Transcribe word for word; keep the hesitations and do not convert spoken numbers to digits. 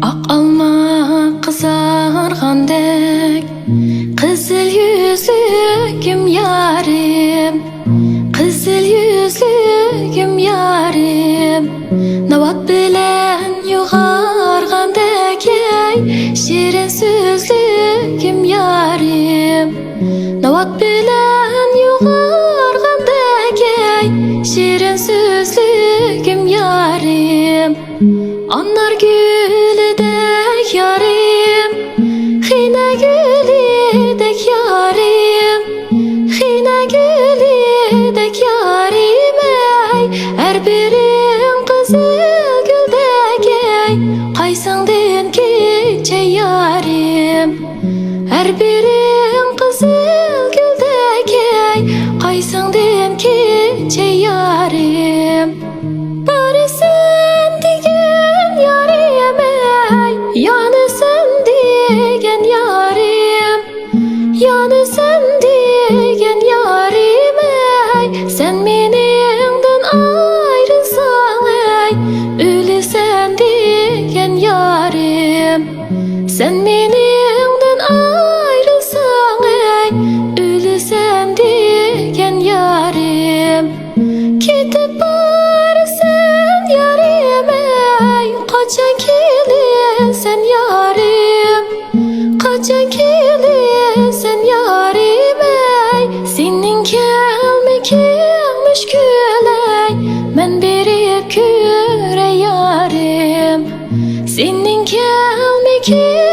ئاق ئالما قىزارغاندەك، قىزىل يۈزلۈكۈم يارىم، قىزىل يۈزلۈكۈم يارىم. ناۋات بىلەن يۇغارغاندەك، ئەي، شېرىن سۆزلۈكۈم يارىم. ناۋات بىلەن يۇغارغاندەك، ئەي، شېرىن سۆزلۈكۈم يارىم. ئانار گۈلىدەك يارىم، خېنە گۈلىدەك يارىم، خېنە گۈلىدەك يارىم، ئەي، ھەر بىرىڭ قىزىل گۈلدەك، ئەي، قايسىڭدىن كېچەي يارىم؟ ھەر بىرىڭ قىزىل گۈلدەك، ئەي، قايسىڭدىن كېچەي يارىم؟ بارىسەن دېگەن يارىم، ئەي، يانىسەن دېگەن يارىم، يانىسەن دېگەن يارىم، ئەي، سەن مېنىڭدىن ئايرىلساڭ، ئەي، ئۆلىسەن دېگەن يارىم. سەن مېنىڭدىن ئايرىلساڭ، ئەي، ئۆلىسەن دېگەن يارىم. كېتىپ بارىسەن يارىم، ئەي، قاچان كېلىسەن يارىم؟ قاچان كېلىسەن يارىم، ئەي، سېنىڭ كەلمىكىڭ مۈشكۈل، ئەي، مەن بېرىپ كۆرەي يارىم. سېنىڭ كەلمىكىڭ